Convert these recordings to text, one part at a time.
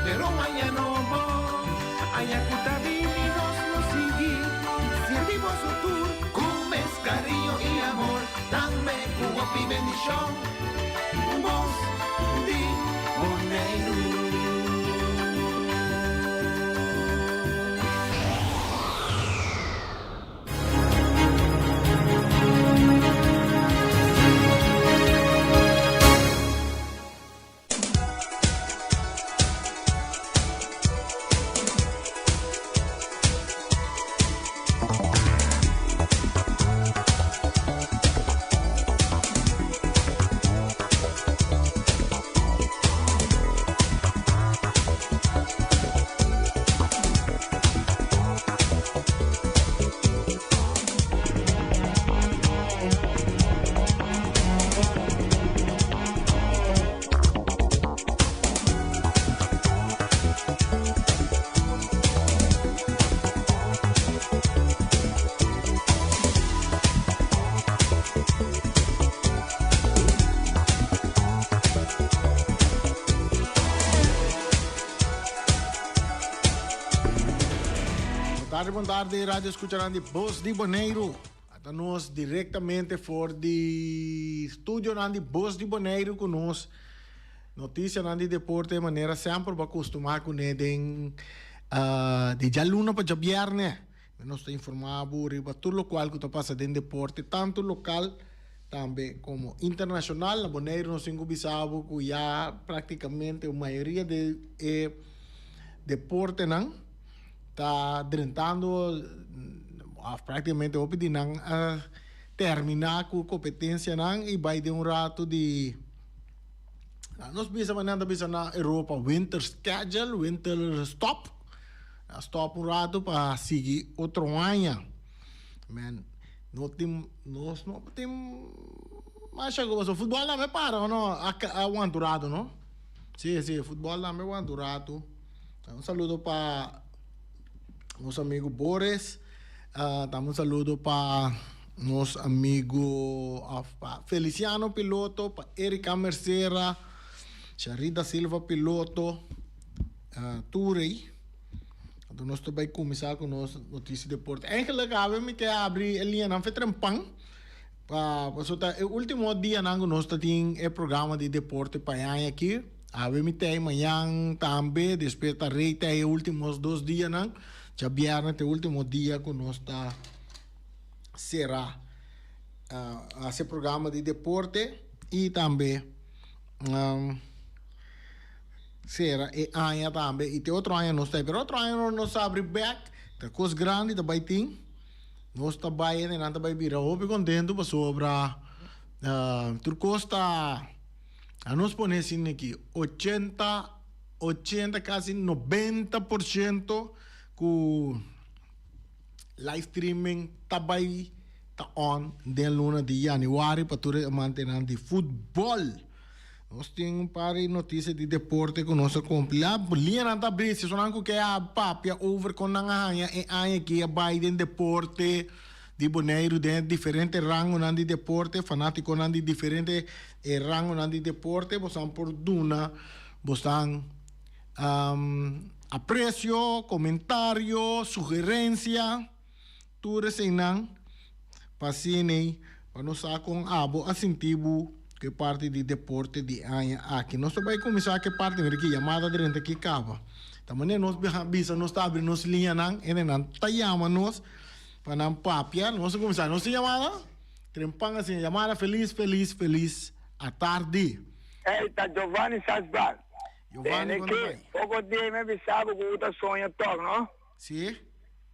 Pero aña nobo, aña ku ta bini nos lo sigui sirbi boso tur ku mes kariño i amor, tambe ku hopi bendishon. Bos di Boneiru. Bon tardi, bon tardi, radio escuchanan di Bos di Boneiru. Ata nos directamente for di studionan di Bos di Boneiru cu nos noticianan di deporte manera semper bo a costuma cune den di djaluna pa djabierne. Nos ta informa bo riba tur locual cu ta pasa den deporte tanto local tambe como internacional. Na Boneiru nos tin cu bisa bo cu ya practicamente mayoria di e deportenan ta drentando of practicamente hopi di nan a termina cu competencianan y bay den un rato di nos bisa manera nan ta bisa na Europa winter schedule, winter stop, a stop un rato pa sigui otro aña. Men no tin nos no tin masha cu pasobra futbol tambe para o no a wanta un rato no. Si si futbol tambe wanta un rato. Un saludo pa nos amigo Boris, tambe un saludo pa nos amigo of pa Feliciano Piloto, pa Erika Mercera, Sharida Silva Piloto, Turey. Anto nos ta bai cuminsa cu nos noticia deporte. Eigenlijk awe mi ke abri e liñanan fe trempan pa pasobra ta e ultimo dianan cu nos ta tin e programa di deporte pa e aña aki. Awe mi tei mañan tambe, despues ta rei tei e ultimo dos dianan. Djabièrnè ta e ultimo dia cu nos ta cera haci e programa di deporte y tambe cera e aña tambe. Y te otro aña nos ta pero otro aña nos ta abri bek, ta cos grandi ta bay tin. Nos ta bay hende nan ta bay bira hopi contento pasobra tur cos ta. A nos pone asina aki, ochenta, ochenta casi 90% cu live streaming ta bay ta on den luna di januari pa tur e amantenan di futbol. Nos tin un par di noticia di deporte cu nos a compila. Liñanan ta abri, si esunnan cu ke a papia over con nan a haña e aña aki a bay den deporte. Di Boneiru den e diferente rangonan di deporte, fanátikonan di diferente e rangonan di deporte, bosan por duna bosan apresio, komentario, sugerensia, tur eseinan pa asina pa nos sa kon abo a sinti bo ku e parti di deporte di aña aki. Nos ta bai kuminsá ku e parti, mira ki yamada drenta aki kaba. Ta manera nos bisa nos ta abri nos liñanan, hendenan ta yama nos. Pa nan papia, nos a kuminsá nos tin yamada, trempan asina, yamada felis, felis, felis atardi. Ey, ta Giovanni Sasbal. Giovanni, Tene kon ta ki, bai? poko dia mi a bisa bo ku bo ta soña tòg, no? Si.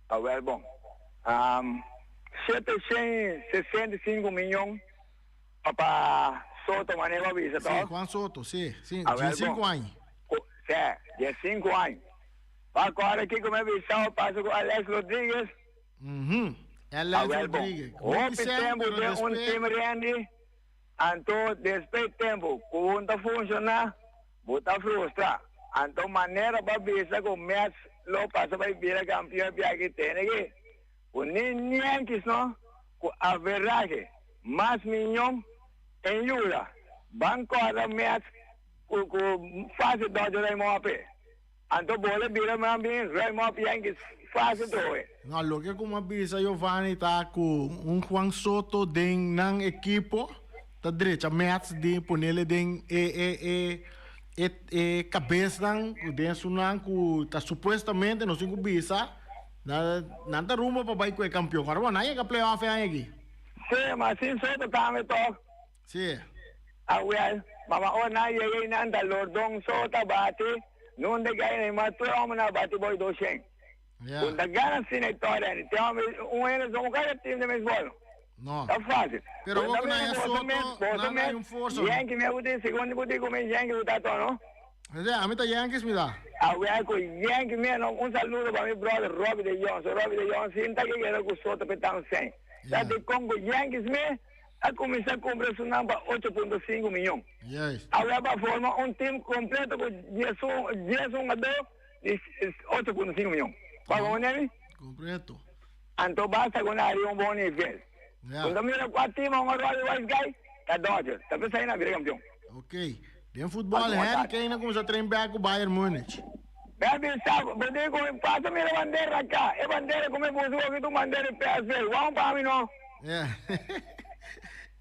Awel bon. 765 miyon pa pa Soto manera bo a bisa Si, tòg? Juan Soto, si, si, Awel diesinku bon. aña. Ku, si, diesinku aña. Pa kòrda kiko mi a bisa bo pasa ku Alex Rodriguez? Mhm. Alex Awel bon. Rodriguez. Hopi Hopi sèn, tempu pero den un despues. team rendi, anto despues tempu ku bo no ta funshoná, bo ta frustra. Anto manera bo a bisa ku Mets lo pasa bai bira kampion e biaha tene ki ku ni Yankees no ku averahe mas miñon en yuda. Ban kòrda Mets ku ku fase Dodger Raymond a p'e. Anto bola bira man bin ruim op Yankees fácil trowe. No, loke ku m'a bisa Giovanni ta ku un Juan Soto den nan ekipo ta drecha Mets di ponele den e e e e e kabesnan ku den esunnan ku ta supuestamente nos tin ku bisa nan nan ta rumbo pa bai ku e kampion. Ora bo nan yega playoff e aña aki. Sí, ma sin Soto tambe tòg. Sí. Awel, mama ora nan yega i nan ta lordon so ta bati, nun ta gana i mas tur homber a bati boy doshen. Ja. Un ta gana asina i tora hende. Te homber un hende so un kada team den beisbol. No. Ta facil. Pero Bo awor ta ku nan mira e boso Soto, mes, boso nan mes, hay un forsa, no? Yankee mi a buti, segun di buti ku mi Yankee bu ta to, no? Ese, ami ta Yankees mi ta. Awel ku Yankee mi no, un saludo pa mi brother Robbie de Jong. So Robbie de Jong sinta ke keda ku Soto pe tan sen. Ja. Sa dikon ku Yankees mi a kuminsá kumpra esunnan pa 8.5 miyon. Juist. Awel pa forma un team kompleto ku 10 hungadó di 8.5 miyon. Pa No. bo mi? Kompleto. Anto basta ku nan ariba un bon nivel. Ja. Ku ta mira kua team a hunga Robbie Wise Guy? Ta Dodgers. Ta p'esei nan bira kampion. Ok. Den futbol, Harry Kane a kuminsá train bek ku Bayern Munich. Mi a bisa bo, bo tin ku mi pasa mira bandera ka. E bandera ku mi puso aki ta un bandera di PSV. Wou pa mi no. Yeah.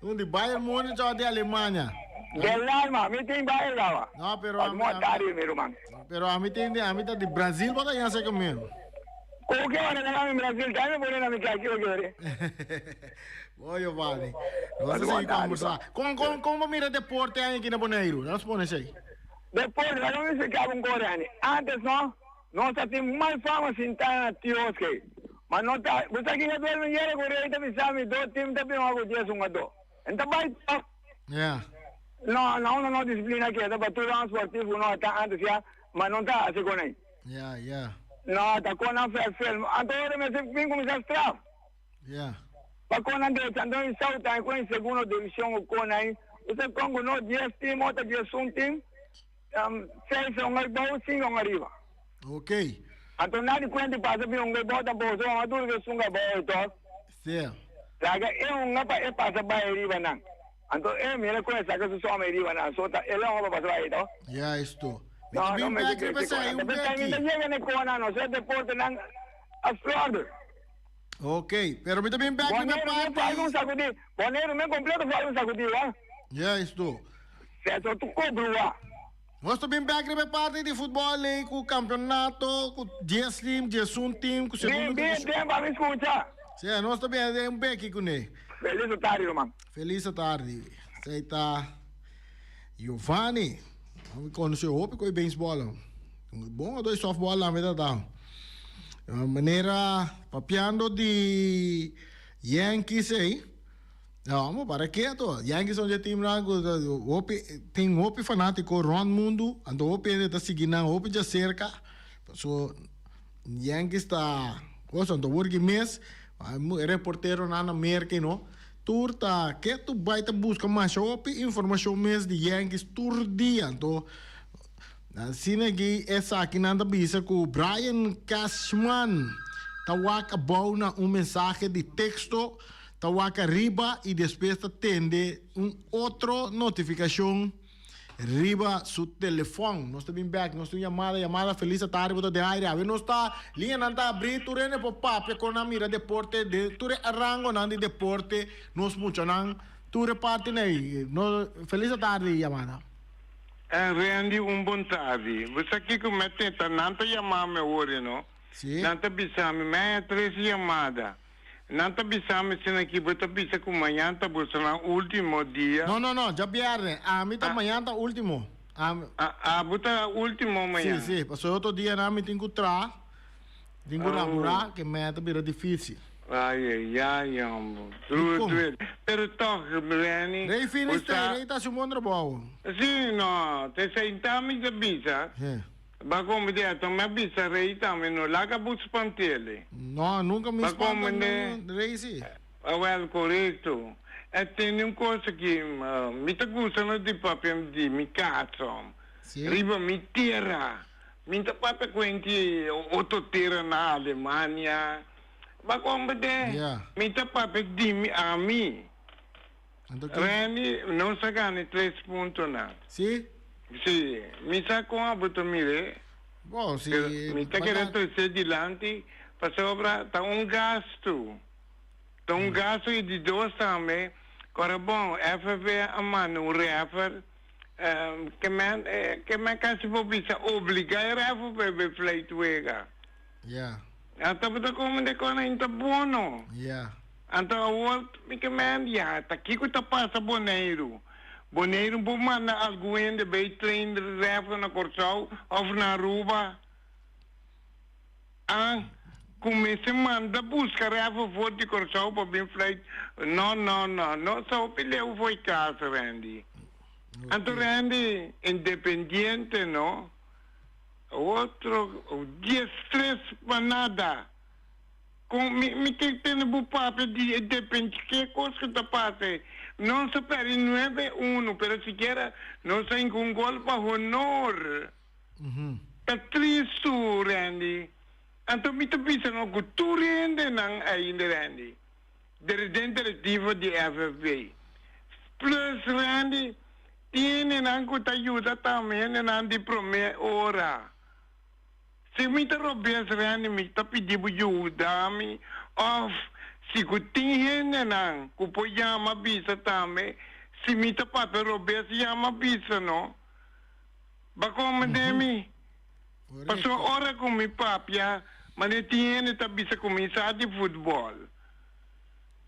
Un di Bayern Munich of di Alemania? Del alma, mi tin Bayern lawa. No, pero ami, ami, mi ruman. Pero ami tin di, ami ta di Brazil bo ta yan seka mi. Ku ke ora nan ami Brazil, tambe pone na mi kaki o kere. Bo Giovanni, nos a sigui conversa. Con, con, con bo mira deporte aña aki na Boneiru? Nos pone esey. Deporte, laga mi explica bo un cosa, Andy. Antes no, nos ta tin mal fama sinta na kiosk. Ma no ta, bo sa kico duerme yera cu rey ta bisa mi do team ta bin hoga dies un a do. En ta bay toch. Yeah. No, no, no, no disciplina keda pa tur nan sportivo no ta antes ya, ma no ta haci con ey. Yeah, yeah. No, ta con nan verfel. Anto ora mester bin cuminsa straf. Yeah. Pa con nan derecha anto in South ay con in segundo division o con ay. Usted con cu no dies team o ta 11 team. Seis un abou, cinco un ariba. Ok. Anto nadi cuenta y pasa bin un abou tampoco. So un duro que sun abou y toch. Sí. Laga e un pa e pasa bay ariba nan. Anto e mira con e saca su soma ariba nan. So ta e la un pa pasa bay toch. Juist. No, no me dice que un beki. Llega ne cona no, so deporte nan a flor. Ok, pero mi ta bin bek riba Boneiru men parti. falta un sakudí. Boneiru men kompleto falta un sakudí, wa. Juist to. Seto tu kobru, wa. Nos ta bin bek riba e parti di futbòl ei ku kampionato, ku dies team, diesun team, ku Bin, segundo bin, divishon. bin pa mi skucha. Sí, nos ta bin den un beki kuné. Felis tardi, ruman. Felis tardi. Esei ta Giovanni. Mi konosé hopi ku e beisbòl. Bon a doi softball tambe ta ta. Manera papiando di Yankees ei, no, para keto. Yankees ta un dje teamnan ku hopi tin hopi fanátiko rònt mundu, anto hopi hende ta sigui nan hopi djaserka. Paso Yankees ta cosa, anto wor ki mes e reporteronan na Merka i no, tur ta ketu bai ta buska masha hopi informashon mes di Yankees tur dia. Anto Asina ki esakinan ta bisa ku Brian Cashman ta wak abou na un mensahe di teksto, ta wak ariba i despues ta tende un otro notifikashon riba su telefòn. Nos ta bin bèk, nos tin un yamada, yamada Felis Atari bo ta den aire. Awe nos ta, liñanan ta abrí, tur hende por papia kon nan mira deporte, den tur e rangonan di deporte, nos muchanan, tur e partinan ei. No, Felis Atari yamada. En Randy un bon tardi. Bo sa kiko mi a tenta? Nan ta yama mi awor e no. Sí. Nan ta bisa mi, mi a haña tres yamada. Nan ta bisa mi asina ki bo ta bisa ku mañan ta bo nan ultimo dia. No, no, no, djabièrnè. Ami ta mañan ta ultimo. Ami. A, a bo ta ultimo mañan? Sí, sí, pasobra otro dianan mi tin ku traha, tin ku laburá, ke mei ta bira difísil. Ai, ai, ai, hombo. Dru, Dikon? dru. Pero toch, Renny, Rey bo Finister, sa. Rey ta hasi un bon trabou. Sí, no, te senta mi ta bisa. Sí. Ba como di ato mi a bisa Rey tambe, no laga bo spantele. No, nunca mi Ba spanta como ne. no, Rey sí. Awel, corecto. E tende un cosa ki mi ta gusta no di papia di mi casa, Sí. riba mi tera. Mi ta papia cuenti otro tera na Alemania. Ba comprende? Ja. Mi ta papia di mi ami. Anto ki? Randy, nos a gana e tres puntonan. Si? Si. Mi sa con abo ta mira e. Bon, si. Pero mi ta kere trese dilanti pasobra ta un gastu. Ta un gastu i di dos tambe, kora bon, FFB a manda un refer, ke men, ke men kasi por bisa obliga e refer pa e bai fluit wega. Ya. Anto bo ta come de con ainda ta bono. Ya. Anto awor mi ke men ya ta kiko ta pasa Boneiru. Boneiru por manda algun hende bay train reffer na Corsou of na Aruba. Ah, cu mester manda busca reffer for di Corsou pa bin fluit. No, no, no, no sa hopi leu fo'i cas Randy. Anto Randy, independiente no. Otro diestres pa nada. Con mi mi tin tene bo papia di e depende ke cos cu ta pasa. Nos a perde nuebe uno pero sikiera nos a hinca un gol pa honor. Ta tristo Randy. Anto mi ta bisa no cu tur hendenan ainda Randy. Den directiva di FFB. Plus Randy. Tin hendenan ku ta yuda tambe hendenan di promé ora. Si mi ta robes Randy mi ta pidi bo yuda mi òf si ku tin hendenan ku por yama bisa tambe si mi ta papia robes yama bisa no. Bo a komprendé mi? Pasobra ora ku mi papia manera tin hende ta bisa ku mi sa di futbòl.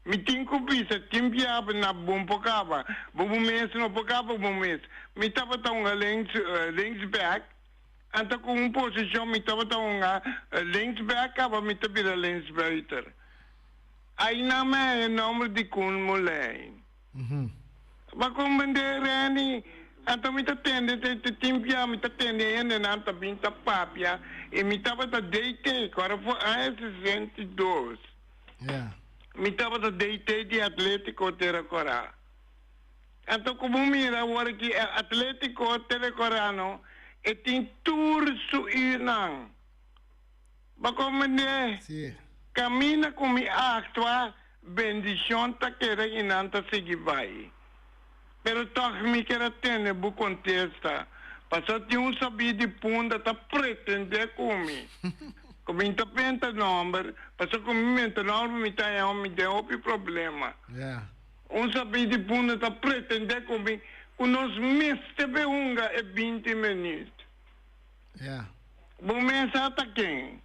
Mi tin ku bisa tin biaba na bon por kaba, bo bo mes no por kaba bo mes. Mi tabata hunga links linksback, anto ku un posishon mi tabata hunga linksback kaba mi ta bira linksbuiter. Ainan mi haña e nòmber di Koen Moulijn. Bo a komprendé, Randy? Anto mi ta tende te tin bia mi ta tende hendenan ta bin ta papia i mi tabata DT, ku ora for aña 62. Yeah. Mi tabata DT di Atletico Tera Corá. Anto ku bo mira awor aki e Atletico Tera Corá no, e tin tur su unan. Bo komprendé? Sí. Kaminda ku mi aktua, bendishon ta keda i nan ta sigui bai. Pero tòg mi kier a tende bo kontesta, pasobra tin un sabí di Punda ta pretendé ku mi, ku mi ta penta nòmber, pasobra ku mi menta nòmber mi ta haña mi den hopi problema. Un sabí di Punda ta pretendé ku mi ku nos mester be hunga e 20 minüt. Bo mes sa ta ken.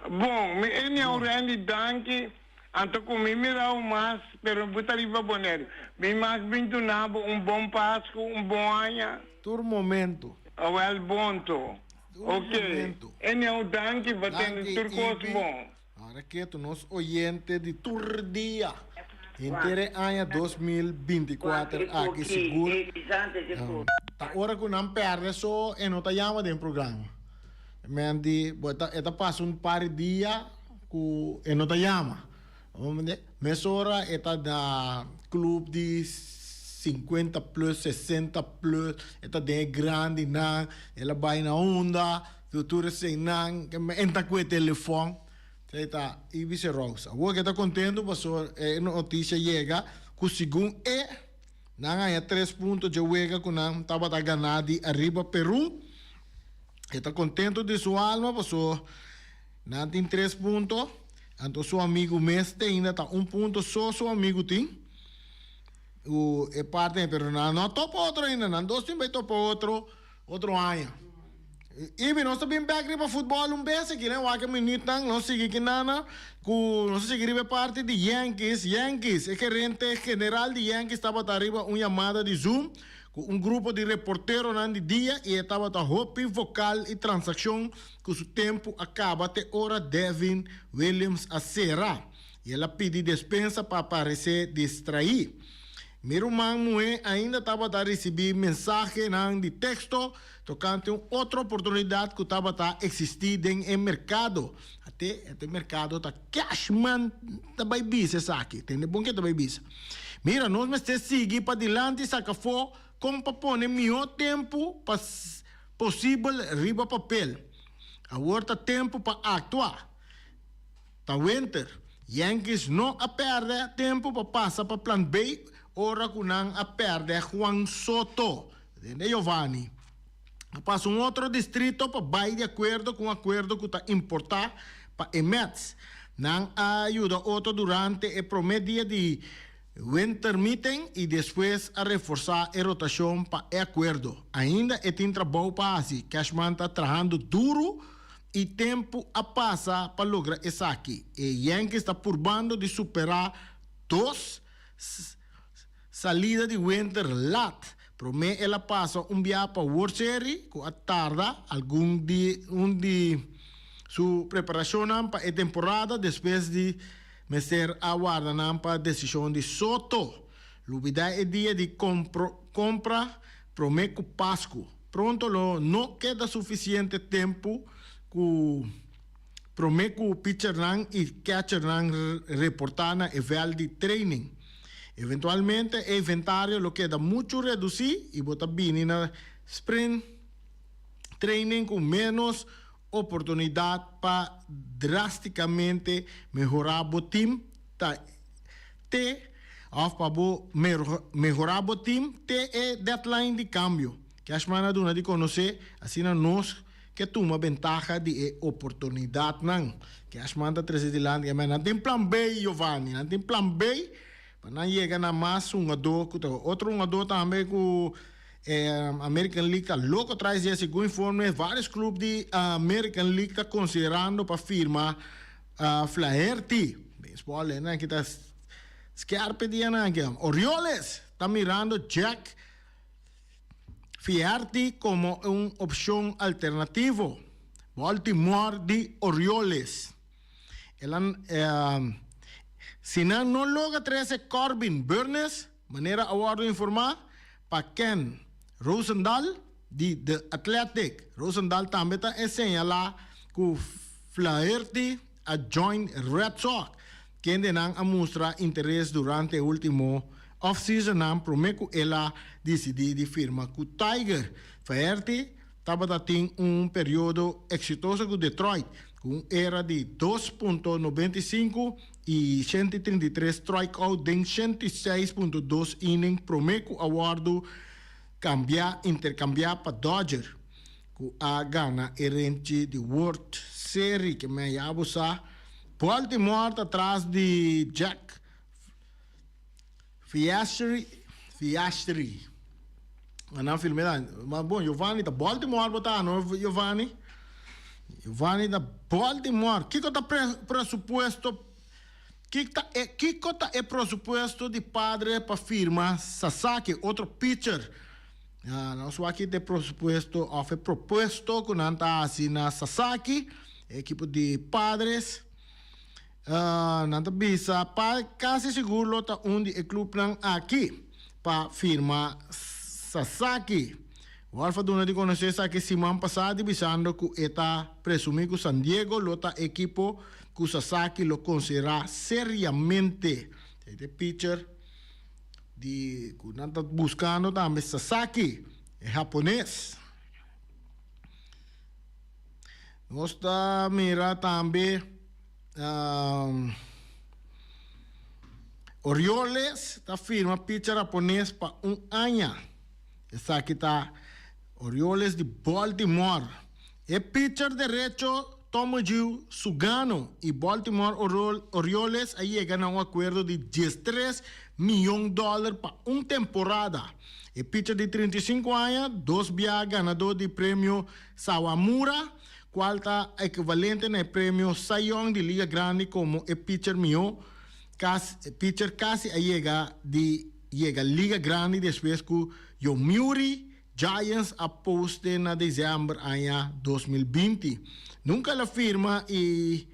Bon, mi ene Randy danki. Anto ku mi mira bo mas, pero bo ta riba Boneiru. Mi mas bin duna bo un bon Pasku, un bon aña. Tur momento. Awel bon to. Tur Ok. momento. Anyhow danki pa tende Danki tur kos Ibi. bon. Ora ketu nos oyente di tur dia. Henter e aña 2024 aki sigur. Ta ora ku nan perde so e no ta yama den programa. Men di bo e ta pasa un par di dia ku e no ta yama. Mesora e ta na club di 50 plus, 60 plus, e ta den e grandinan, el a bai na unda, tur eseinan, e ta ku e telefòn. Esei ta Ibis Rosa. Awor ke ta kontentu pasobra e notisia yega ku segun e nan haña tres punto dje wega ku nan tabata gana di ariba Peru. E ta kontentu di su alma pasobra Nan tin tres punto, anto su amigu mes te ainda ta un punto so su amigu tin. U e parte, pero nan no a topa otro ainda, nan dos tin bai topa otro otro aña. Ibi, nos ta bin bek riba futbol un bes aki, wak e minuutnan, nos sigui kinana ku nos ta sigui riba e parti di Yankees. Yankees, e gerente general di Yankees tabata riba un yamada di Zoom ku un grupo di reporteronan di dia i e tabata hopi vokal i transakshon ku su tempu a kaba te ora Devin Williams a sera i el a pidi despensa pa paresé distraí. Mi ruman muhé ainda tabata risibí mensahenan di teksto tokante un otro oportunidat ku tabata eksistí den e merkado. Ate, e merkado ta Cashman ta bai bisa esaki. Tende bon ke ta bai bisa. Mira, nos mester sigui padilanti saka afó kon pa pone mihó tempu pa posibel riba papel. Awor ta tempu pa aktua. Ta winter. Yankees no a pèrdè tempu pa pasa pa plan B ora ku nan a pèrdè Juan Soto. Tende Giovanni. A pasa un otro distrito pa bai di akuerdo ku un akuerdo ku ta importá pa e Mets. Nan a yuda otro durante e promé dia di winter meeting i despues a reforsá e rotashon pa e akuerdo. Ainda e tin trabou pa hasi. Cashman ta trahando duru i tempu a pasa pa logra esaki. E Yankees ta purbando di superá dos Salida di winter lat. Promé el a pasa un bia pa World Series ku a tarda algun di un di su preparashonnan pa e temporada despues di mester a warda nan pa desishon di Soto. Lubidá e dia di kompra promé ku Pasku. Pronto lo no keda sufisiente tempu ku promé ku pitchernan i catchernan reportá na e vèlt di training. Eventualmente e inventario lo keda muchu redusí i bo ta bini na spring training ku ménos oportunidat pa drástikamente mehorá bo tim ta te òf pa bo mehorá bo tim te e deadline di kambio. Cashman a duna di konosé asina nos ke tuma bentaha di e oportunidatnan. Cashman ta trese dilanti e nan tin plan B, Giovanni. Nan tin plan B pa nan yega na mas hungadó ku ta. Otro hungadó tambe ku e American League ta loko tras dje, segun informe varios club di American League ta konsiderando pa firma Flaherty. Baseball e nan ki ta skerpe dia nan aki. Orioles ta mirando Jack Flaherty komo un opshon alternativo. Baltimore di Orioles. El a Si nan no logra trese Corbin Burnes, manera a wòrdu informá pa Ken Rosenthal di The Athletic. Rosenthal tambe ta e señalá ku Flaherty a join Red Sox, kendenan a mustra interes durante e último off-seasonnan promé ku el a disidí di firma ku Tiger. Flaherty tabata tin un periodo eksitoso ku Detroit, ku un era di 2.95 i 133 strikeout den 106.2 inning promé ku a wòrdu kambiá interkambiá pa Dodger, ku a gana e renchi di World Series. Ke men ya bo sa, Baltimore ta tras di Jack Flaherty, Flaherty. Nan filmé dan. Ma bon, Giovanni ta Baltimore bo ta, no Giovanni? Giovanni ta Baltimore. Kiko ta pre presupuesto? Kiko ta e kiko ta e presupuesto di Padre pa firma Sasaki, otro pitcher? Ah, nos wak ki ta e presupuesto of e propuesto ku nan ta hasi na Sasaki, e ekipo di Padres. Nan ta bisa pa casi sigur lo ta un di e clubnan aki pa firma Sasaki. Wolff a duna di conoce esaki siman pasa di bisando cu e ta presumi cu San Diego lo ta ekipo cu Sasaki lo considera seriamente. E ta e pitcher di cu nan ta buscando tambe Sasaki, e Japones. Nos ta mira tambe Orioles ta firma pitcher japones pa un aña. Esaki ta Orioles di Baltimore. E pitcher derecho Tomoji Sugano y Baltimore Orioles a yega na un acuerdo di 13 miyon dollar pa un temporada. E pitcher di 35 aña, dos bia ganador di premio Sawamura, cual ta ekivalente na e premio Cy Young di Liga Grandi como e pitcher miho, pitcher casi a yega di yega Liga Grandi despues cu Yomiuri Giants a poste na december aña 2020. Nunca el a firma y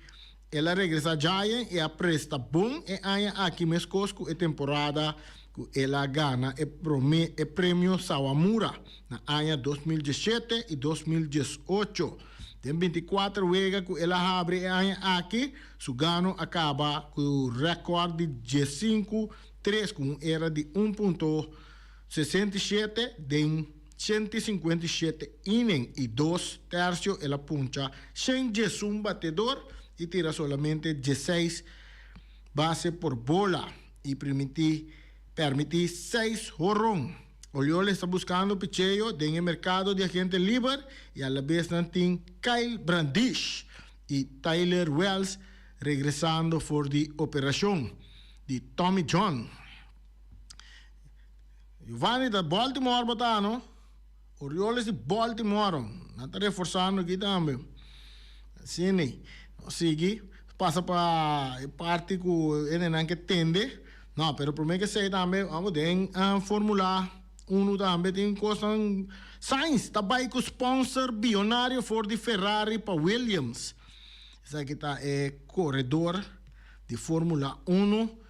el a regresa Giants y a presta bon e aña aki mescos cu e temporada cu el a gana e prome e premio Sawamura na aña 2017 y 2018. Den 24 wega cu el a habri e aña aki, Sugano a caba cu record di 15-3 cu un era di 1.67 den 157 inning y dos tercio. El a puncha 111 batedor y tira solamente 16 base por bola y permiti 6 horon. Orioles ta buskando picheo den e merkado di agente liber i alabes nan tin Kyle Brandis i Tyler Wells regresando for di operashon di Tommy John. Giovanni ta Baltimore bo ta no? Orioles di Baltimore. Nan ta reforsando aki tambe. Asina ei. Nos sigui pasa pa e parti ku hendenan ke tende. No, pero prome ke esei tambe abo den Formula Uno tambe tin kosnan. Sainz ta bai ku sponsor bionario for di Ferrari pa Williams. Esaki ta e koredor di Formula Uno.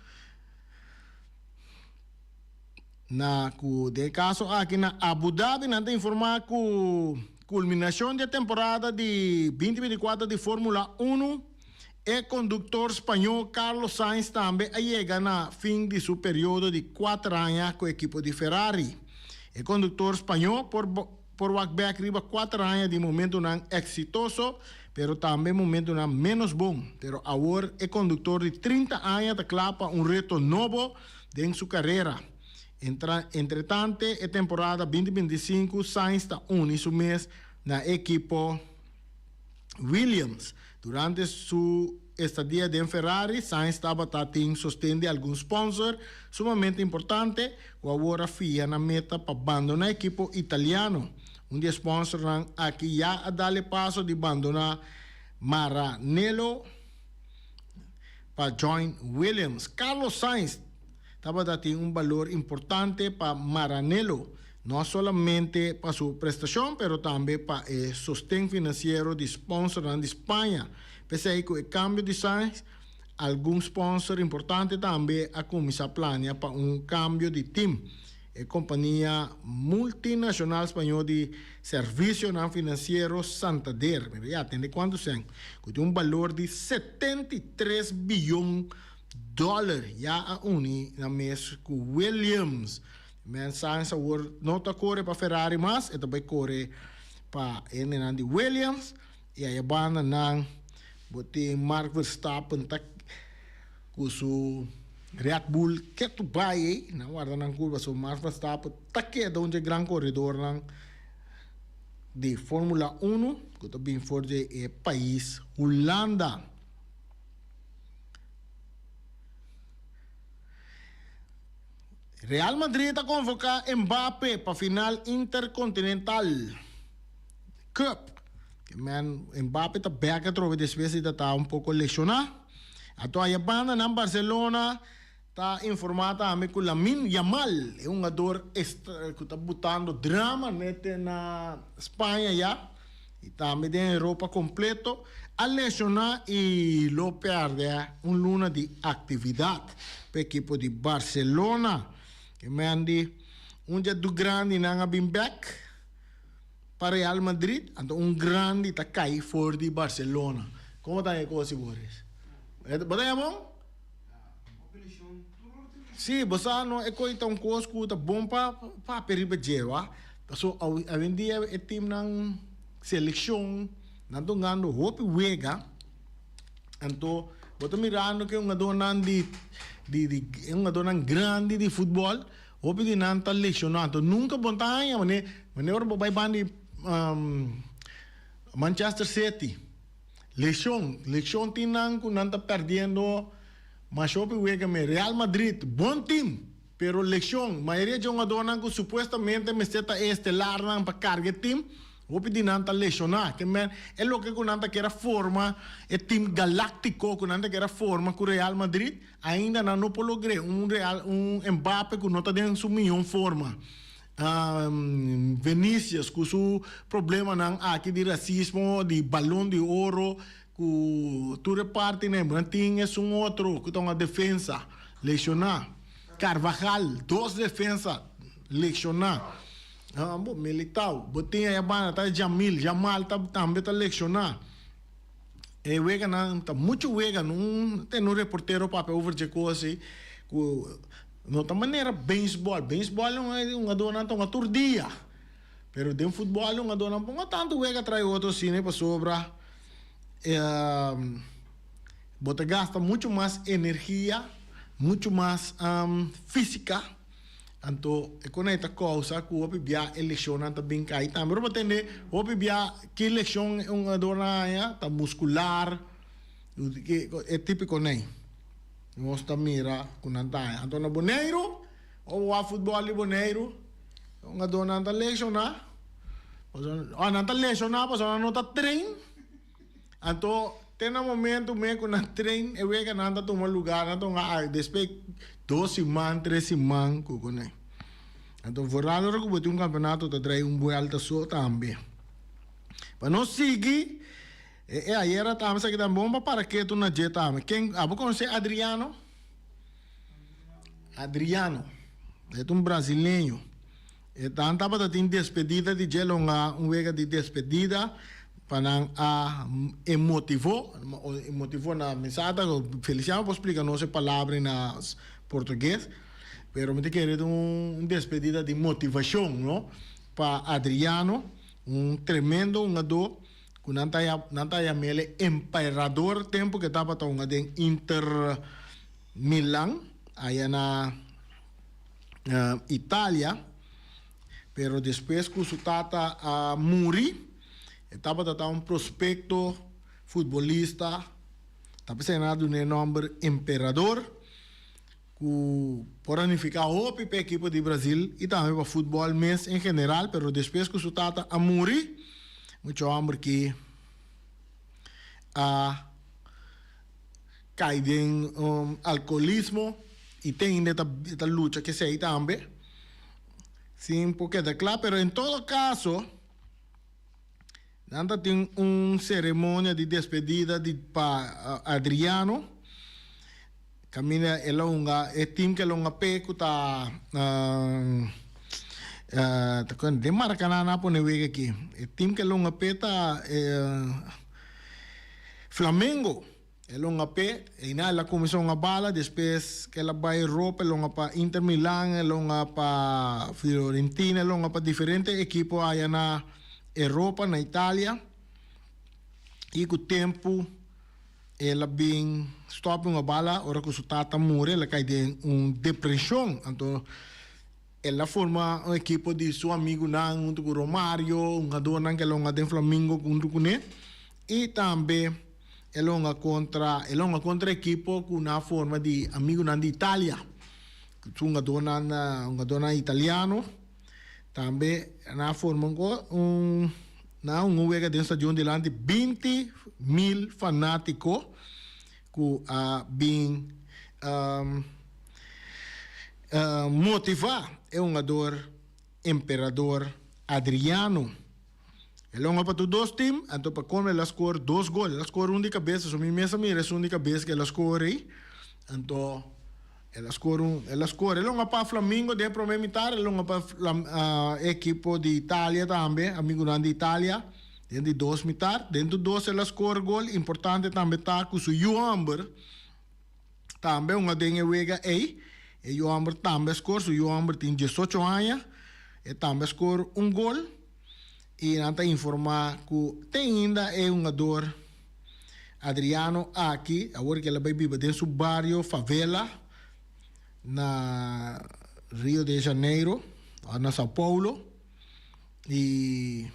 Na ku den e kaso aki na Abu Dhabi nan ta informá ku kulminashon di e temporada di 2024 di Formula Uno, e konduktor spañó Carlos Sainz tambe a yega na fin di su periodo di kuater aña ku ekipo di Ferrari. E konduktor spañó por por wak bèk riba kuater aña di momentunan eksitoso, pero tambe momentunan ménos bon. Pero awor e konduktor di 30 aña ta kla pa un reto nobo Den su karera. Entra Entretante e temporada 2025 Sainz ta uni su mes na e ekipo Williams. Durante su estadia den Ferrari, Sainz tabata tin sosten di algun sponsor sumamente importante ku awor a fia nan meta pa bandona ekipo italiano. Un di e sponsornan aki ya a dal e paso di bandona Maranello. Pa join Williams. Carlos Sainz tabata tin un balor importante pa Maranello, no solamente pa su prestacion pero tambe pa e sosten financiero di sponsornan di Spaña. P'esei cu e cambio di Sainz, algun sponsor importante tambe a cuminsa plania pa un cambio di team. E kompania multinashonal spañó di servisionan finansiero Santander, mira ya tende kuantu sèn, ku tin un balor di 73 biyon dòler ya a uni nan mes ku Williams. Men Sainz awor no ta kore pa Ferrari mas, e ta bai kore pa hendenan di Williams i aya banda nan bo tin Mark Verstappen ta Ku su Red Bull ketu bai ei, nan warda nan kurba so Max Verstappen ta keda un dje gran koredornan di Formula Uno ku ta bin for di e pais Hulanda. Real Madrid a konvoká Mbappe pa final Intercontinental Cup. Mbappe ta bèk atrobe despues di ta ta un poko leshoná. Ato aya banda nan Barcelona ta informa tambe cu Lamine Yamal, e hungador cu ta butando drama nete na Spaña ya y tambe den Europa completo, a lesiona y lo perde un luna di actividad pa ekipo di Barcelona. E man di un dje du grandi nan a bin bek pa Real Madrid, anto un grandi ta kai for di Barcelona. Como ta e cos Boris? Bo ta bon? Sí, bo sa no e coi ta un cos cu ta bon pa papia riba dje, wa. Paso awendia e teamnan seleccion nan ta hungando hopi wega, anto bo ta mirando cu e hungadornan di di di e hungadornan grandi di futbol Hopi di nan ta lesioná, anto nunka bo no ta haña manera manera ora bo bai banda di Manchester City, lesion, lesion tin nan ku nan ta perdiendo masha hopi wega me. Real Madrid, bon team, pero lesion, mayoria dje hungadornan ku supuestamente mester ta e estelarnan pa karga e team, Hopi di nan ta lesioná. Ke men, e loke ku nan ta kier a forma e team galáktiko ku nan ta kier a forma ku Real Madrid, ainda nan no por logr'é. Un Real, un Mbappe ku no ta den su mihó forma. Vinicius ku su problemanan aki di rasismo, di Balon di Oro, ku tur e partinan, nan tin esun otro ku ta un defensa lesioná. Carvajal, dos defensa lesioná. Bo Militao, bo tin aya banda ta Jamil, Jamal ta tambe ta lesioná. E weganan ta mucho wega, no tene un reportero papia over dje kos ei ku no ta manera beisbòl. Beisbòl e hungadónan ta hunga tur dia, pero den futbòl e hungadónan por hunga tantu wega tras otro asina pasobra bo ta gasta mucho mas energia, mucho mas físika. Anto e kon ei ta kousa ku hopi bia e leshonnan ta bin kai tambe. Ora bo tende hopi bia ki leshon e hungadornan haña ta muskular, e tipiko nei. Nos ta mira ku nan ta haña. Anto na Boneiru, ora bo wak futbòl di Boneiru, e hungadornan ta leshoná, pasobra nan ta leshoná pasobra nan no ta train. Anto te na momento me ku nan train e weganan ta tuma lugar, nan ta hunga despues dos siman, tres siman ku kuné. Anto vooral ora ku bo tin un kampeonato ta trae un buelta so tambe. Pa nos sigui e e ayera tambe esaki ta bon pa para ketu na dje tambe. Ken abo konosé Adriano? Adriano e ta un brasileño. E tan tabata tin despedida di dje longa un wega di despedida pa nan a e motivó, e motivó na mesada, Feliciano por splika nos e palabra na portugues, pero mi ta kere ta un despedida di motivashon no pa Adriano, un tremendo hungadó ku nan ta nan ta yam'el emperador tempu ke tabata hunga den Inter Milan aya na. Italia, pero despues ku su tata a muri, e tabata ta un prospekto futbolista, ta p'esei nan a dun'é e nòmber Emperador, ku por a nifiká hopi p'e ekipo di Brazil i tambe pa futbòl mes en general, pero despues ku su tata a muri, mucha hòmber ki a. Kai den alcoholismo y te ainda e ta lucha cu esey tambe sin por keda cla pero en todo caso nan ta tin un ceremonia di despedida di pa Adriano caminda el a hunga e team cu el a hunga pe cu ta den Maracaná nan a pone wega aki e team cu el a hunga pe ta Flamengo. El hunga p'e, einan el a kuminsá hunga bala, despues ku el a bai Europa el hunga pa Inter Milan, el hunga pa Fiorentina, el hunga pa diferente ekipo aya na Europa, na Italia. I ku tempu el a bin stòp hunga bala ora ku su tata muri, el a kai den un depreshon. Anto el a forma un ekipo di su amigunan huntu ku Romario, hungadornan ku el a hunga den Flamingo huntu kuné i tambe. El hunga kontra el hunga kontra ekipo ku na forma di amigunan di Italia. Su hungadornan hungadornan italiano. Tambe nan a forma un un nan a hunga un wega den stadion dilanti 20 mil fanatiko ku a bin motiva e hungador Emperador Adriano. E longa pa tur dos team, anto pa colmo el a score dos gol. El a score un di cabeza, so mi mes a mira esun di cabeza cu el a score ey. Anto el a score un, el a score. E longa pa Flamingo den e prome mitar, e longa pa e ekipo di Italia tambe, amigunan di Italia, den di dos mitar. Den tur dos el a score gol. Importante tambe ta cu su yu homber tambe hunga den e wega ey. E yu homber tambe a score, su yu homber tin diesocho aña, e tambe a score un gol. Y nan ta informa cu te ainda e hungador Adriano aki, awor cu el a bay biba den su bario favela na Rio de Janeiro, of na Sao Paulo, y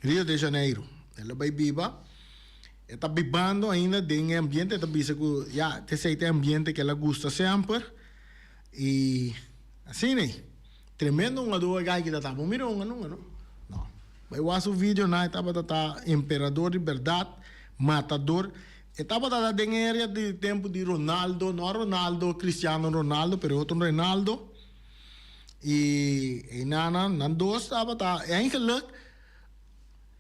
Rio de Janeiro el a bay biba, e ta bibando ainda den e ambiente, e ta bisa cu ya, esey ta e ambiente cu el a gusta semper, y asina ey. Tremendo hungador e guy ki ta ta. Bo mira hunga nunca no? No. Bai wak su video na e tabata ta emperador di berdad, matador. E tabata ta den area di tempo di Ronaldo, no Ronaldo, Cristiano Ronaldo, pero e otro Ronaldo. Y eynana nan dos tabata eigenlijk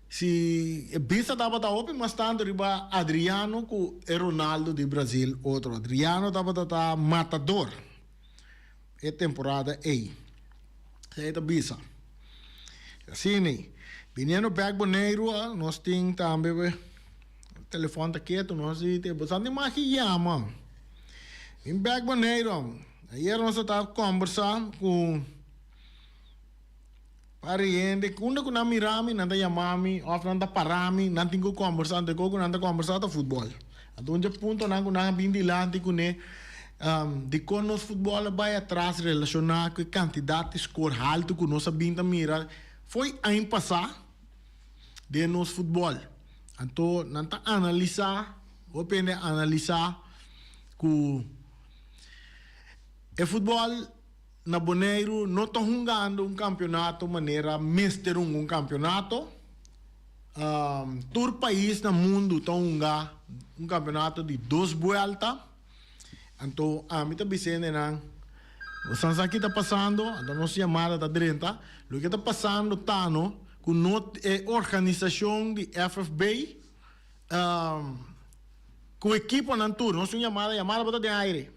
si e bista tabata hopi mas tanto riba Adriano cu e Ronaldo di Brazil otro. Adriano tabata ta matador. E temporada ei. Esei ta bisa. Asina ei. Biniendo bek Boneiru nos tin tambe telefòn ta ketu nos di te boso di maki yama. Bin bek Boneiru. Ayer nos a ta kombersá ku pari hende unda ku nan mira mi nan ta yama mi òf nan ta para mi nan tin ku kombersá anto e kos ku nan ta kombersá ta futbòl. Anto un dje puntonan ku nan a bin dilanti kuné. Dikon nos futbòl a bai atras relashoná ku e kantidat di skor haltu ku nos a bin ta mira fo'i aña pasá den nos futbòl? Anto nan ta analisá, hopi hende a analisá ku e futbòl na Boneiru no ta hungando un kampionato manera mester hunga un kampionato. Tur pais na mundu ta hunga un kampionato di dos buelta. Anto ami ta bisa hendenan, Bosan sa ki ta pasando? Anto nos yamada ta drenta. Loke ta pasando ta no ku no e organisashon di FFB ku ekiponan tur, nos un yamada, yamada bo ta den aire.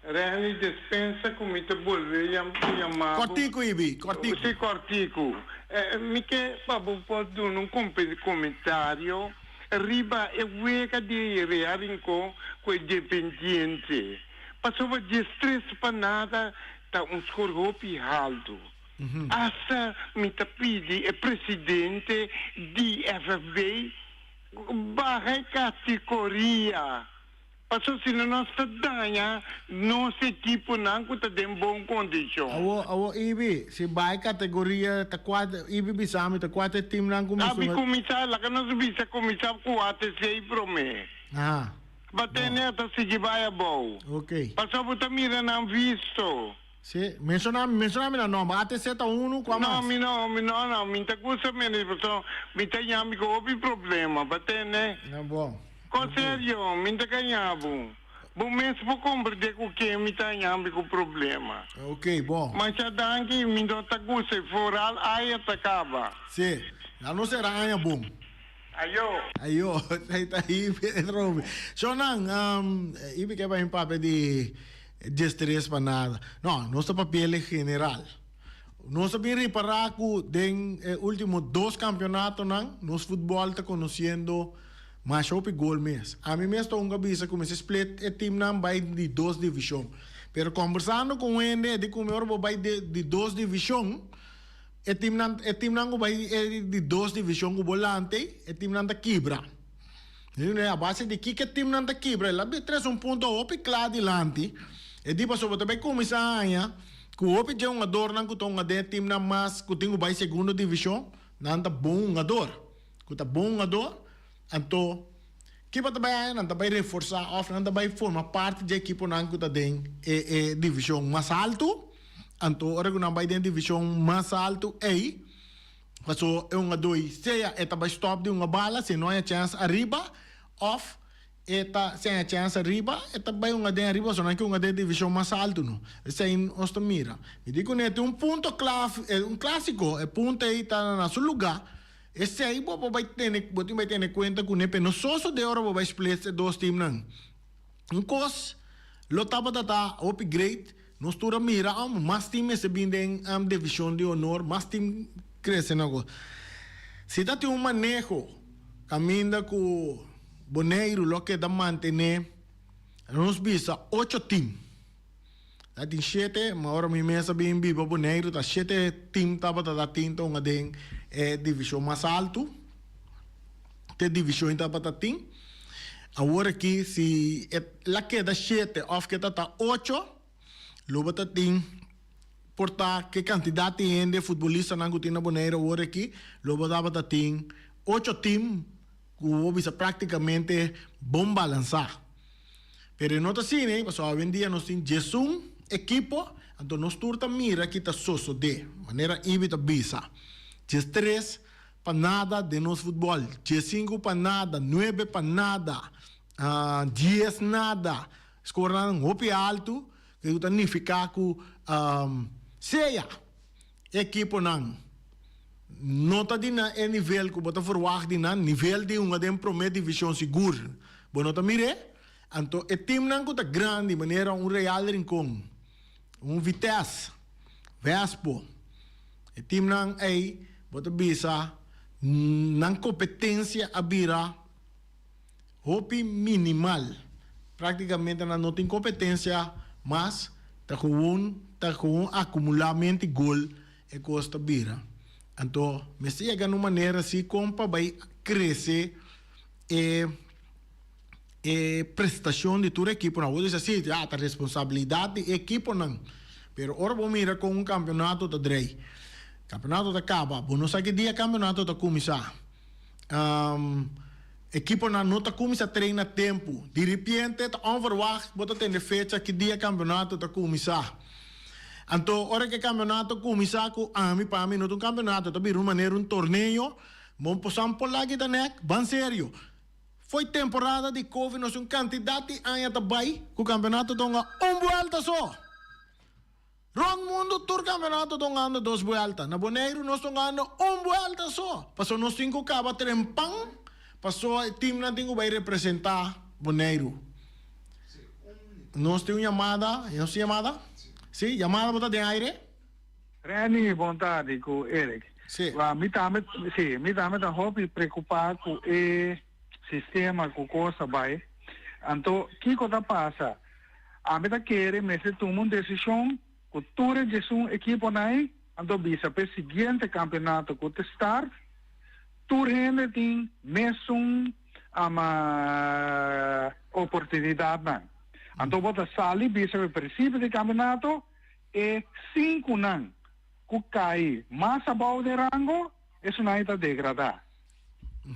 Renny, dispensa ku mi ta bolbe yama bo. Kòrtiku, Ibi, kòrtiku. Si, kòrtiku. Mi ke pa bo por duna un komentario riba e wega di Real Rincon ku e Independiente. Pasobra diestres pa nada ta un skor hopi haltu. Asta mi ta pidi e presidente di FFB baha e kategoria. Paso si no nos ta daña nos ekiponan ku ta den bon kondishon. Awo, awo Ibi, si bai kategoria ta kua, Ibi bisa mi ta kua ta e timnan ku Abi kuminsá, laga nos bisa kuminsá ku ATC promé. Aha. Ba tene a ta sigui bai abou. Ok. Paso bo ta mira nan visto. Si, menshoná mi, menshoná mi nan nòmber. ATC ta unu, kua mas? No, mi no, mi no, no, mi ta gusta mira pasobra mi ta yami ku hopi problema, ba tene. Na bon. Kon serio, mi ta gaña bo. Bo mes por komprendé ku ken mi ta yami ku problema. Ok, bon. Masha danki, mi no ta gusta e foral aña ta kaba. Si, ya no sera aña bon. Ayo. Ayo, esei ta Ibi Robi. Shonnan, Ibi ke bai papia di diestres pa nada. No, nos ta papia el general. Nos a bin ripará ku den e último dos kampionatonan nos futbòl ta konosiendo masha hopi gol mes. Ami mes ta hunga bisa ku mester split e timnan bai di dos divishon. Pero kòmbersando ku un hende e di ku mi ora bo bai di dos divishon, E timnan e timnan ku bai e di dos divishon ku bo lante, e timnan ta kibra. A base di kiko e timnan ta kibra? El a bin tres un punto hopi kla dilanti. E di pasobra bo ta bai kuminsá haña ku hopi dje hungadornan ku ta hunga den e timnan mas ku tin ku bai segundo divishon, nan ta bon hungador. Ku ta bon hungador, anto kiba ta bai haña? Nan ta bai reforsá òf nan ta bai forma parti dje ekiponan ku ta den e e divishon mas altu. Anto ora ku nan bai den divishon mas altu ei, paso e hungadó ei sea e ta bai stòp di hunga bala si e no haña chèns ariba òf e ta si e haña chèns ariba e ta bai hunga den ariba pasobra nan ke hunga den divishon mas altu no. Esei nos ta mira. Mi di kuné tin un punto klaf un klásiko e punto ei ta na su lugá. Esei bo por bai tene bo tin bai tene kuenta kuné pero no sosodé ora bo bai splits e dos timnan. Un kos lo tabata ta hopi great, nos tur a mira amo mas team mester bin den division di honor, mas team crece na kos. Si ta tin un maneho caminda cu Boneiru lo keda mantene, nos bisa ocho team. Ta tin shete, ma ora mi mes a bin biba Boneiru ta shete team tabata ta tin ta hunga den e division mas alto. Te division tabata tin. Awor aki si e la keda shete of ke ta ta ocho, lo bo ta tin por ta ke kantidat di hende futbolistanan ku tin na Boneiru awor aki, lo bo tabata tin ocho team ku bo bisa praktikamente bon balansá. Pero e no ta asina, pasobra awendia nos tin diesun ekipo, anto nos tur ta mira ki ta sosodé, manera Ibi ta bisa, diestres pa nada den nos futbòl, diesinku pa nada, nuebe pa nada, dies nada, skornan hopi altu, ku ta nifiká ku sea e ekiponan no ta di na e nivel ku bo ta verwagt di nan, nivel di hunga den promé divishon sigur bo no ta mir'é, anto e timnan ku ta grandi manera un Real Rincon, un Vitesse, Vespo, e timnan ei bo ta bisa nan kompetensia a bira hopi minimal. Práktikamente nan no tin kompetensia mas, ta gewoon ta gewoon akumulamente gol e kos ta bira. Anto mester yega na un manera si kon pa bai krese e. E prestashon di tur ekiponan. Bo bisa si, ya ta responsabilidat di e ekiponan. Pero ora bo mira kon un kampeonato ta drei, kampeonato ta kaba, bo no sa ki dia kampeonato ta kuminsá. Ekiponan no ta kuminsá train na tempu. Diripiente ta onverwacht bo ta tende fecha ki dia kampeonato ta kuminsá. Anto ora ku e kampeonato kuminsá ku ami pa mi no ta un kampeonato, ta bira un manera un torneo, bo por san por laki ta nek, ban serio. Fo'i temporada di Covid nos un kantidat di aña ta bai ku kampeonato ta hunga un buelta so. Rònt mundu tur kampeonato ta hungando dos buelta. Na Boneiru nos ta hungando un buelta so. Pasobra nos tin ku kaba trempan pasobra e timnan tin ku bai representá Boneiru. Nos tin un yamada. Nos tin yamada? Sí, yamada bo ta den aire? Renny, bon tardi ku Eric. Sí. Wa mi tambe, sí, mi tambe ta hopi preocupa ku e sistema ku kos ta bai. Anto kiko ta pasa? Ami ta kere mester tuma un desishon ku tur e diesun ekiponan ei, anto bisa p'e siguiente kampeonato ku ta start, tur hende tin mesun ama oportunidatnan. Anto bo ta sali bisa p'e prinsipio di kampeonato, E sinkunan ku kai mas abou den rango, esunai ta degradá.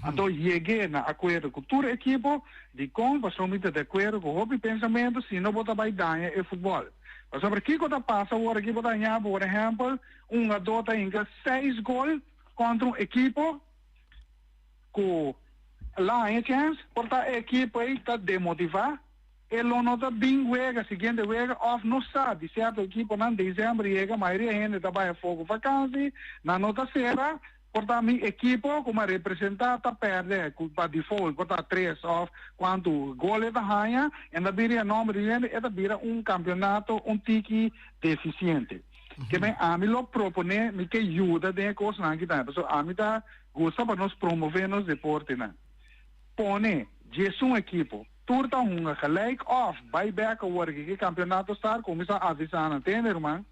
Anto yeg'é na akuerdo ku tur ekipo, dikon? Pasobra mi ta di akuerdo ku hopi pensamentu, sino bo ta bai daña e futbòl. Pasobra kiko ta pasa awor aki? Bo ta haña, por ehèmpel, un hungadó ta hinka seis gol kontra un ekipo ku la haña chèns, por ta e ekipo ei ta demotivá. E lo no ta bin wega siguiente wega of no sa di cierto equiponan december yega mayoria hende ta bay afo cu vakantie nan no ta cera por ta mi equipo cu mi a representa ta perde cu pa default por ta tres of cuanto gol e ta haya en ta bira e nomber di hende e ta bira un campeonato un tiki deficiente ke men ami lo propone mi ke yuda den e cosnan aki tambe pasobra ami ta gusta pa nos promove nos deportenan pone diesun equipo. Tur ta hunga gelijk of bai bek awor ki ki campeonato start cuminsa avisa nan tende ruman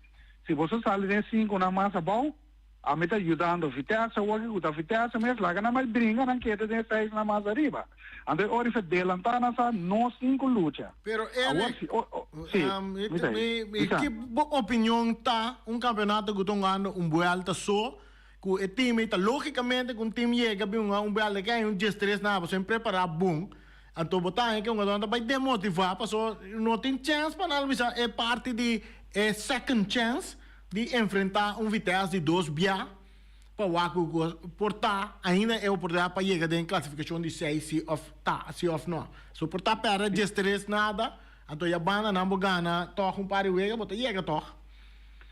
si boso sali den cinconan mas abou ami ta yudando Vitesse awor ki cu ta Vitesse mes laga nan bai bringa nan keda den seisnan mas ariba anto e ora fe delanta nan sa nos tin cu lucha Pero awor Eric, si o o si mi ta mi mi bisa. ki bo opinion ta un campeonato cu ta hungando un buelta so cu e team ei ta logicamente cu un team yega bin hunga un buelta ke hay un diestres na pasobra e prepara bon Anto bo ta haña ke un gadon ta bai demotivá paso no tin chèns pa nan bisa e parti di e second chance di enfrentá un Vitesse di dos bia pa wak ku por ta ainda e oportunidat pa yega den klasifikashon di seis si òf ta si òf no. So por ta pèrdè diestres nada anto ya banda nan bo gana tòg un par di wega bo ta yega tòg.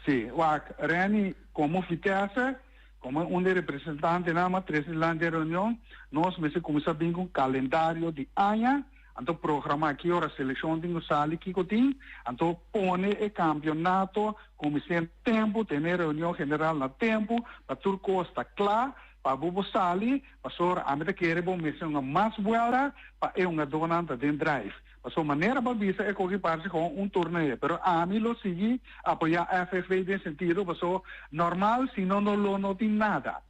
Sí, wak Renny komo Vitesse Komo un di e representantenan a trese dilanti e reunion, nos mester kuminsá bin ku un kalendario di aña, anto programá ki ora selekshon tin ku sali, kiko tin, anto pone e kampionato kuminsá na tempu, tene e reunion general na tempu pa tur kos ta kla pa bo por sali, pasobra ami ta kere bo mester hunga mas buelta pa e hungadónan ta den drive. Pasobra manera bo a bisa e koki parse kon un torneo, pero ami lo sigui apoya FFB den sentido paso normal si no no lo no tin nada.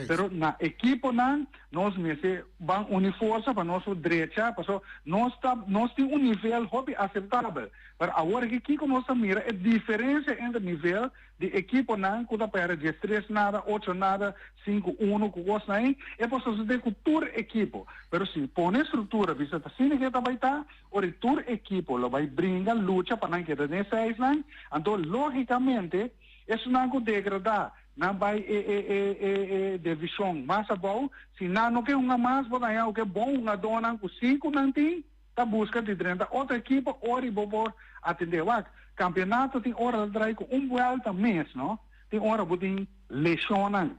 Pero na ekiponan nos mester ban uni forsa pa nos por drecha paso nos ta nos tin un nivel hopi aceptabel pero awor aki kiko nos ta mira e diferencia entre nivel Di ekiponan ku ta pèrdè diestres nada, ocho nada, sinku uno ku kosnan ei, e por sosodé ku tur ekipo. Pero si pone struktura bisa ta asina ke ta bai ta, ora i tur ekipo lo bai bringa, lucha pa nan keda den e seisnan, anto lógikamente esunnan ku degradá nan bai e e e e e divishon mas abou, si nan no ke hunga mas bo ta haña oke bon hungadónan ku si ku nan tin, Ta buska di drenta otro ekipo ora i bo por atendé. Wak, kampionato tin ora ta drai ku un buelta mes, no? Tin ora bo tin leshonnan.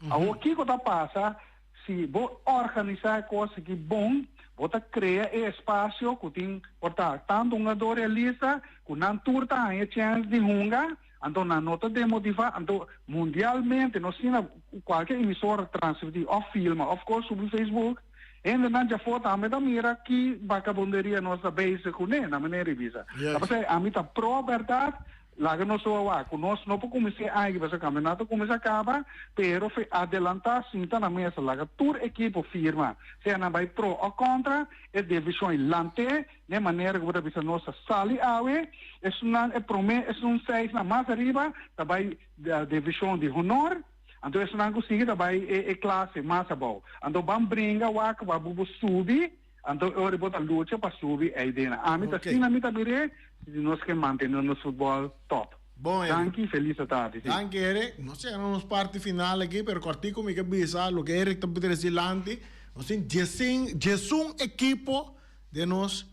Awor kiko ta pasa si bo organisá e kos aki bon, bo ta krea e espasio ku tin por ta tantu hungadó realista ku nan tur ta haña chèns di hunga, anto nan no ta demotivá, anto mundialmente nos tin na kualke emisora transmití òf filma òf kos subi Facebook. Hendenan djafó tambe ta mira ki bakabonderia nos ta bezig kuné, na manera di bisa. Ta pasei ami ta pro bèrdat. Laga nos wak ku nos no por kuminsá e aña aki pasobra kampionato a kuminsá kaba, pero fe adelantá sinta na mesa laga tur ekipo firma sea nan bai pro o kontra e divishon i lant'é den manera ku bo ta bisa nos ta sali awe esunnan e promé esun seisnan mas ariba ta bai divishon di honor anto esunnan ku sigui ta bai e klase mas abou anto ban bringa wak pa bo por subi. Anto e ora bo ta lucha pa subi ei den. Ami ta asina mi ta mir'é si nos ke mantené nos futbòl tòp. Bon Eric. Danki, felis atardi. Si. Danki Eric. Nos yega na nos parti final aki, pero kòrtiku mi ke bisa loke Eric ta trese dilanti. Nos tin diesin, diesun ekipo den nos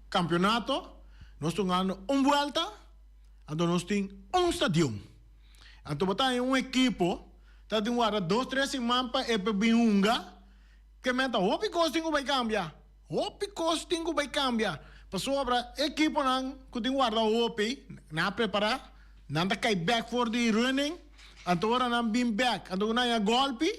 kampionato. Nos ta hungando un buelta, anto nos tin un stadion. Anto bo ta haña un ekipo ta tin warda dos, tres siman pa e por bin hunga. Ke meta hopi kos tin ku bai kambia. Hopi kos tin ku bai kambia. Pasobra e ekiponan ku tin warda hopi, nan a prepará, nan ta kai bèk for di running, anto ora nan bin bèk, anto ku nan haña gòlpi,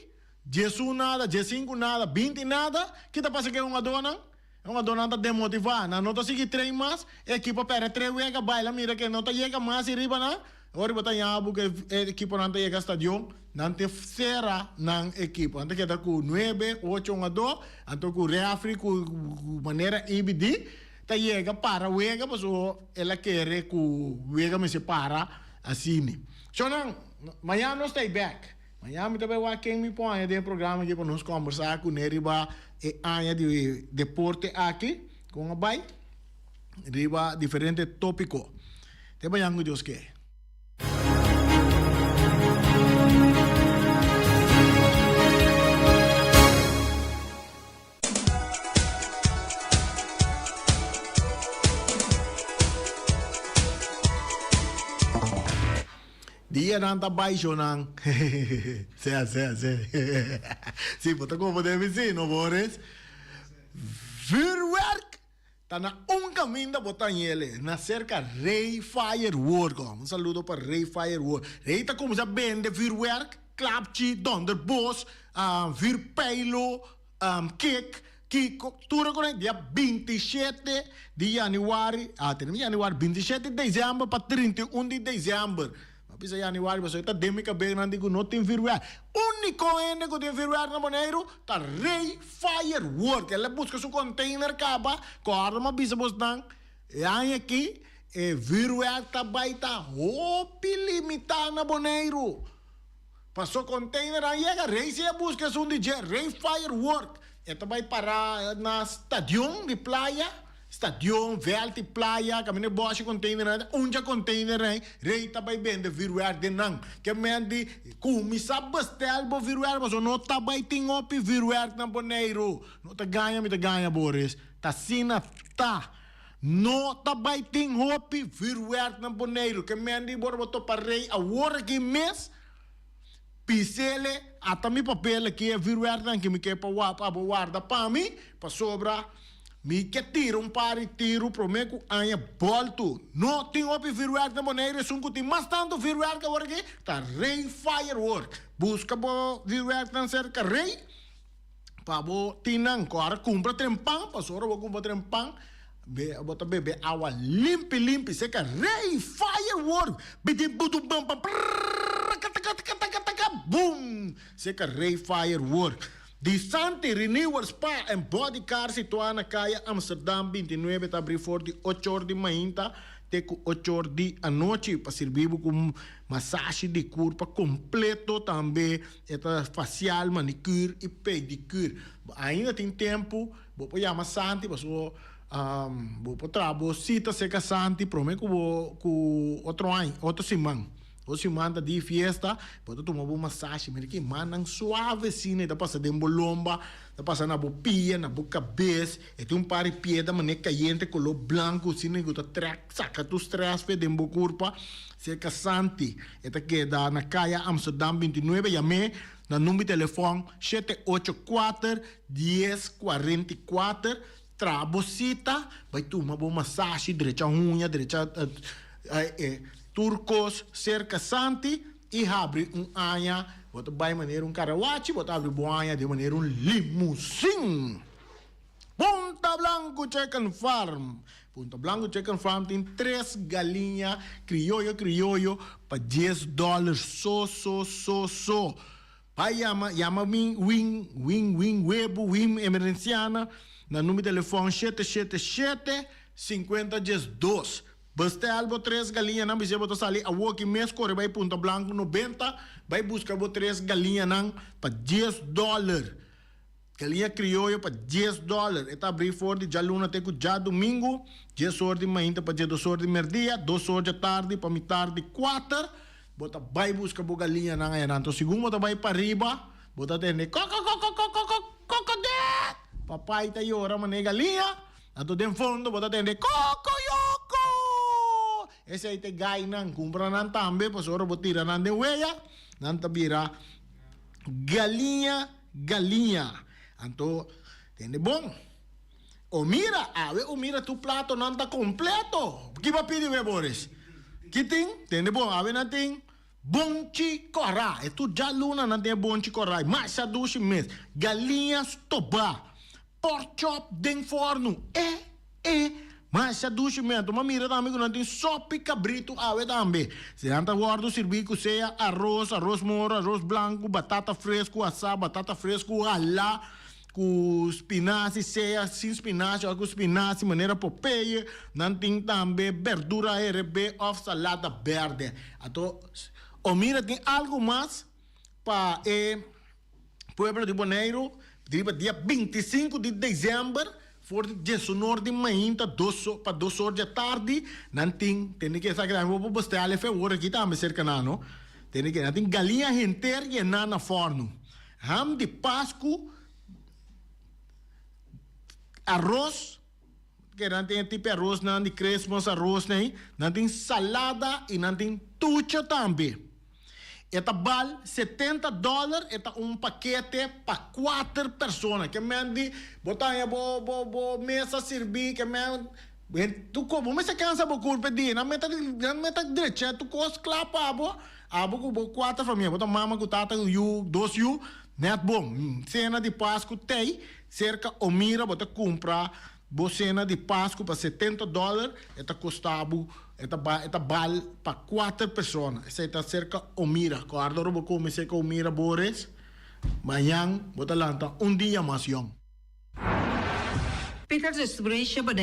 diesun nada, diesinku nada, binti nada, ki ta pasa ku e hungadónan? E hungadónan ta demotivá, nan no ta sigui train mas, e ekipo a pèrdè tres wega, baila mira ke no ta yega mas i riba nan, Ora bo ta yabu ku e ekiponan ta yega stadion, nan te sera nan ekipo. Nan ta keda ku nuebe, ocho hungadó, anto ku refri ku manera IBD ta yega para wega pasobra el a kere ku wega mester para asina. Shownan, mañana nos ta ei bek. Mañana mi ta bai wak ken mi por haña den e programa aki pa nos kombersá kuné riba e aña di deporte aki kon a bai. Riba diferente tópiko. Te mañan ku Dios ke. Dianan ta bai shonan. Sea, sea, sea. Si, bo ta komprendé mi si, no Boris? Vuurwerk! Ta na un caminda bo ta yele, na cerca Rey Firework. Un saludo pa Rey Firework. Rey ta cuminsa bende vuurwerk, klapchi, donderbos, vuurpijlo, kek, kiko, tur e cosnan. Dia 27 di januari, ah, tenemos januari, 27 di december pa 31 di december. Bo bisa januari pasobra e ta den mi kabes nan di ku no tin vuurwerk. Uniko hende ku tin vuurwerk na Boneiru ta Rey Firework. El a buska su container kaba, kòrda mi a bisa bosnan e aña aki e vuurwerk ta bai ta hopi limitá na Boneiru. Paso containernan yega, Rey si a buska esun di dje, Rey Firework. E ta bai para na stadion di playa. Stadion, vèlt i playa, kaminda e bòshi konteinernan, uncha konteinernan, rei ta bai bende vürwèrk den nan. Ke men di kuminsá bestèl bo vürwèrk pasobra no ta bai tin hopi vürwèrk na Boneiru. No ta gaña mi ta gaña Boris, ta asina ta. No ta bai tin hopi vürwèrk na Boneiru. Ke men di bo topa rei awor aki mes. Pisele, ata mi papel aki e vuurwerknan ki mi ke pa pa bo warda pa mi, pasobra mi ke tira un par di tiru prome ku aña boltu. No tin hopi vuurwerk na Boneiru, esun ku tin mas tantu vuurwerk awor aki ta Rey Firework. Buska bo vuurwerknan serka Rey pa bo tin nan. Kòrda kumpra trempan, pasobra bo kumpra trempan bo ta bebe awa limpi limpi serka Rey Firework. Bidi budu bam bam prrrrakatakatakatakataka boom! Serka Rey Firework. Di Santi Renewal Spa and Body Car situá na Kaya Amsterdam 29 ta abrí for di ocho or di mainta te ku ocho or di anochi pa sirbi bo ku masashi di kurpa kompleto tambe e ta fasial, manicure i pedicure. Bo ainda tin tempu Bo por yama Santi pasobra bo por traha bo sita serka Santi prome ku bo ku otro aña, otro siman. Otro siman ta di fiesta, bo ta tuma bo masashi. Mira ki mannan suave asina e ta pasa den bo lomba, ta pasa na bo pia, na bo kabes. E tin un par di piedra manera kayente koló blanku asina ku ta trèk saka tur strès fe den bo kurpa. Serka Santi e ta keda na Kaya Amsterdam 29. Yam'é na number di telefòn 784. Dies 44, Traha bo sita, bai tuma bo masashi, drecha huña, drecha tur kos serka Santi i habri un aña. Bo ta bai manera un karawachi, bo ta habri bo aña den manera un limusin. Punta Blanco! Blanco Chicken Farm. Punto Blanco Chicken Farm tin tres galiña krioyo krioyo pa dies dòler so so so so. Bai yama yama win win win win webu win emerenciana na number telefòn shete shete shete sinkuenta diesdos. Bestel bo tres galiñanan bis'é bo ta sali awoki mes kore bai Punta Blanco nobenta bai buska bo tres galiñanan pa dies dòler. Galiña krioyo pa dies dòler. E ta abrí for di djaluna te ku djadumingu, dies or di mainta pa djedos or di merdia, dos or djatardi pa mitar di kuater. Bo ta bai buska bo galiñanan ayanan. Anto segun bo ta bai pariba, bo ta tende kokokokokokok, kokodet! Papai ta yora manera e galiña. Anto den fondo bo ta tende kokoyoko! Esei ta e gainan. Kumpra nan tambe pasobra bo tira nan den weya, nan ta bira galiña. Galiña. Anto, tende bon. O mira, awe o mira tur platonan ta completo. Ki bo a pidi we, Boris? Ki tin? Tende bon, awe nan tin bonchi kòrá. E tur djaluna nan tin e bonchi kòrá. Masha dushi mes. Galiña stobá. Pork chop den fòrnu. E, e, masha dushi mes. Anto m'a mira tambe ku nan tin sopi kabritu awe tambe. Si nan ta wòrdu sirbí ku sea aros, aros moro, aros blanku, batata fresku asá, batata fresku halá ku spinasi, sea sin spinasi òf ku spinasi manera Popeye. Nan tin tambe berdura herebé òf salada bèrdè. Anto, o mira tin algu mas pa e. Pueblo di Boneiru riba dia 25 di desèmber for di diesunor di mainta dos pa dos or di atardi nan tin tende ke esaki tambe bo por bestèl e fewor aki tambe serka nan no tende ke nan tin galiña henter yená na fòrnu ham di pasku aros ke nan tin e tipo arosnan di christmas arosnan ei nan tin salada i nan tin tucha tambe. E ta bal setenta dòler, e ta un pakete pa kuater persona. Ke men di bo ta haña bo bo bo mesa sirbí, ke men tur kos, bo mester kansa bo kurpa e dia. Nan mester nan mester drecha tur kos kla pa bo, abo ku bo kuater famia, bo ta mama ku tata ku yu, dos yu, nèt bon. Sena di Pasku tei serka Omira bo ta kumpra Bo sena di Pasku pa 70 dòler e ta kosta bo, e ta ba, e ta bal pa kuater persona. Esei ta serka Omira. Kòrda ora bo kome serka Omira Boris, mañan bo ta lanta un dia mas yòn. Peters Distribution Bonaire.